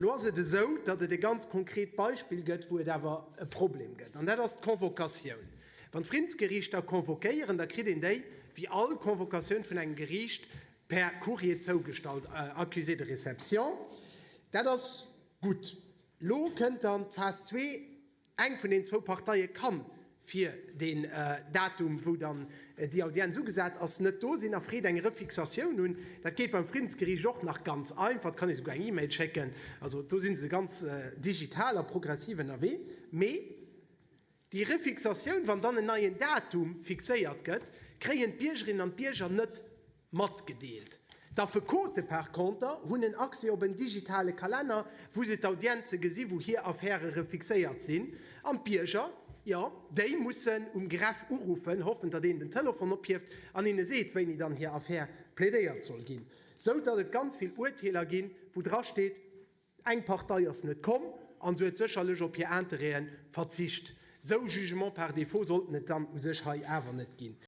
Elo ass et esou, datt et e ganz konkret Beispill gëtt, wou et awer e Problem gëtt, an dat ass d'Convocatioun. Wann d'Friddensgeriichter convoquéieren, da kritt een déi, wéi all Convocatioun vun engem Geriicht, per Courrier zougestallt, Accusé de réception. Dat ass gutt. Elo kënnt dann d'Phas zwee. Eng vun den zwou Parteie kann fir deen Datum, wou dann déi Audienz ugesat ass, net do sinn a freet eng Refixatioun un. Dat geet beim Friddensgeriicht och nach ganz einfach, et kann ee souguer eng E-Mail schécken, also do si se ganz digital a progressiv ënnerwee. Mee déi Refixatioun, wann dann en neien Datum fixéiert gëtt, kréien d'Biergerinnen an d'Bierger net Matgedeelt. D'Affekote par conter hunn en Accès op en digitale Kalenner, wou se d'Audienze gesi wou hir Affäre refixéiert sinn. An d'Bierger, jo, déi mussen um Greffe uruffen, hoffen, datt een den Telefon ophieft an hinne seet, wéini dann hir Affär plädéiert soll ginn. Sou datt et ganz vill Urteeler ginn, wou drasteet, Eng Partei ass net komm an se huet sécherlech op hir Interêten verzicht. Sou Jugement par défaut sollten et dann u sech hei awer net ginn.